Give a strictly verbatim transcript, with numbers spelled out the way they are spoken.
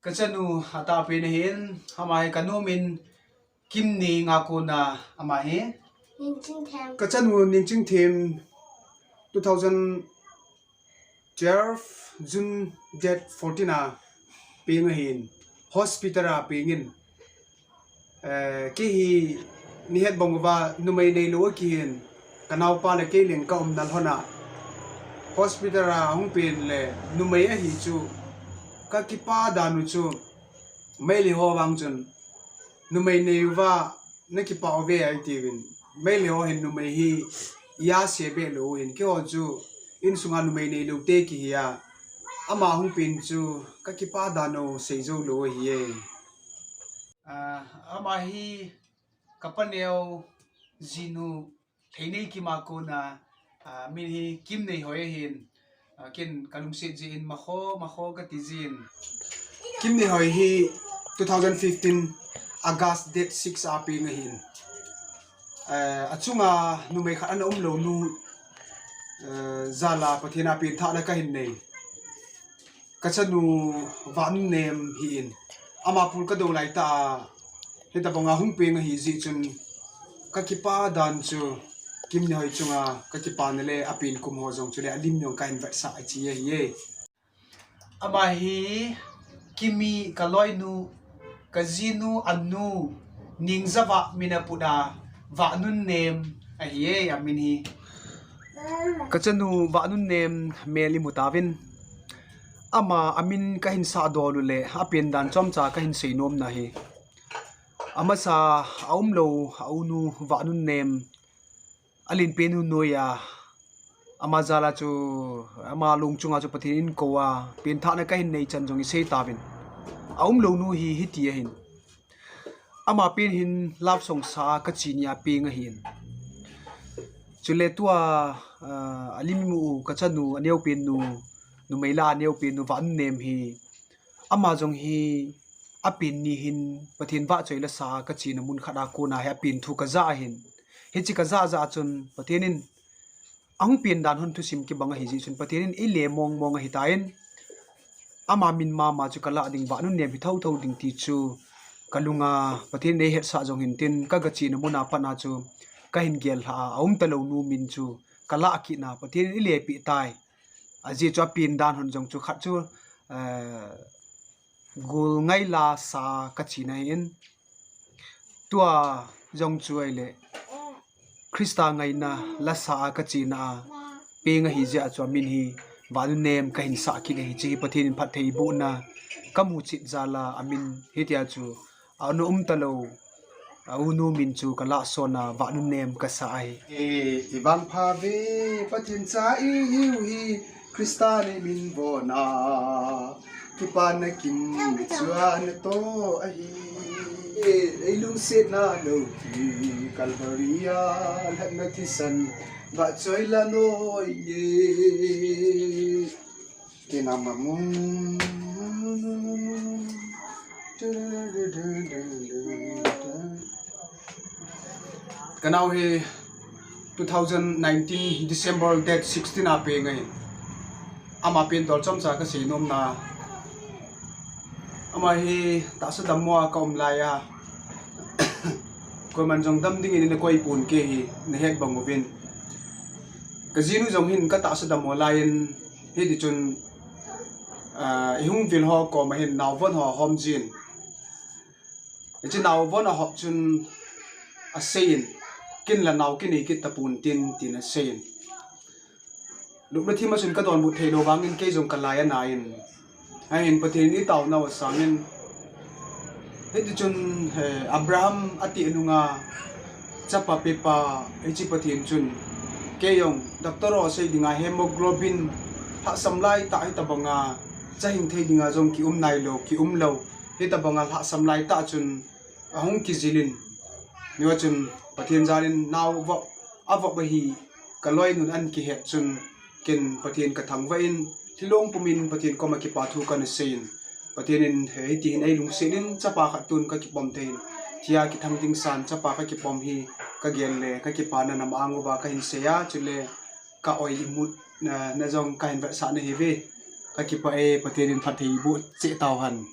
Kachanu atahpen ahin, ama hi kanu min Kimnei nga kona ama hi. Ningchingthem. Kachanu Ningchingthem two thousand twelve June date fourteen a peng ahin, hospital a pengin. Eh, kei hi nahet bang uva numei neilou akihin, kanaopa le kei leng kaum nalhon a hospital a hung pen le numei ahi chu kakipa dan u chu Meitei ho vang chun numei nei uva nakipah uve atiuvin. Meitei ho hin numei hi ase be lou hin, keiho chu insunga numei neilou te kihi a, ama hung pen chu kakipa dan u seijou lou ahi e. Ah, ama hi kapaneo jinu Theinei Kim a kona, ah, min hi Kimneihoi ahin, ah, ken kalungset jeh in Makho, Makho kati jin. Kimneihoi hi two thousand fifteen August date six a peng ahin. Eh, achunga numei khat ana umlou nu, eh, jal a Pathen a penthahna kahin nei. Kachanu Vahnunnem hi in. Ama pul kadou laitah a hitabanga hung peng ahi jeh chun kakipa dan chu Kimneihoi chunga kakipana le apen kum ho jong chule alim jong kahin vetsah ahi e. Ama hi Kimi kaloinu, kajinu anu, Ningjavah min aput a, Vahnunnem ahi e, amin hi. Kachanu Vahnunnem mel imu tauvin. Ama amin kahin sah dol u le, apen dan chomcha kahin seinom na hi. Amasa aumlou, aunu Vahnunnem, alenpen u noiya, ama jal a chu, ama lung chunga chu Pathen in kou a, penthahna kahin nei chan jong isei tauvin. Aumlou nu hi hiti ahin. Ama pen hin love song sa a kache ni a peng ahin. Chule tua, ah, alim imu u kachanu, aneopen nu, numei lah a aneopen nu Vahnunnem hi. Ama jong hi apen ni hin Pathen vahchoi la sa a kachena mun khat a kona hi apen thu kaja ahin. Hiche kaja ja chun Pathen in ahung pen dan hon thusim kibang ahi jeh chun Pathen in eile mong mong ahitan. Ama min mama chu kalah ding, Vahnunnem hi thotho ding ti chu kalunga Pathen in eihetsah jong hintin, kagachena mun a pat a chu kahin gel lha a, aum talou nu min chu kalah kit na Pathen in eile peh tai. Ajeh chu apen dan hon jong chu khat chu, eh, gul ngai la sa kache na ahin. Tua jong chu ahile Christa ngaina la sa a kachena a peng ahi jeh a chu amin hi Vahnunnem kahin sah kit ahi. Hiche hi Pathen in phattheibohna kamu chet jal a amin hitia chu ana um talou, aunu min chu kalah son a Vahnunnem kasa ahi. E, ivangpha ve Pathen cha ihiu hi, Christa nei min von a, kipana kim chuan ato ahi. E, eilungsetna loupi Calvary a lhatna thisan vahchoi la noi nge. Kei na mamun. Kanao hi two thousand nineteen December date sixteen a peng ahi. Ama pen tol chomcha kasei nom na. Ama hi tahsa dammo a kaum lai a, koiman jong dam dingin eina koi pon, kei hi nahet bang uvin. Kajinu jong hin katahsa dammo laiyin, hiti chun, ah, ihung vil ho koma hin naovon ho ahom jin. Hiche naovon ahop chun aseiyin, ken la nao kinei kit tapon tin, tin aseiyin. Lupna thim a chun kadonbut theilou vangin kei jong kalai anaiyin. Ahin Pathen in itaonau asangin. Hiti chun, eh, Abraham ati nunga chapa pepa hiche Pathen chun kei jong doctor ho sei dinga hemoglobin lhahsam laitah hitabanga cha hing thei dinga jong kium nailou, kium lou. Hitabanga lhahsam laitah chun ahung kijilin. Hichun Pathen jalin nao vop, avop ahi kaloinun ahin kihet chun ken Pathen kathangvah in, thilong pumin Pathen koma kipa thu kana seiyin. Pathen in he, hiti hin eilungset in chapa khat tun kakipom theiyin. Thia kithang ding san chapa kakipom hi kagel le kakipana nam-ang uva kahin seiya, chule ka-oi imutna, na jong kahin vetsah nahiuve. Kakipah e, Pathen in phattheiboh cheh tauhen.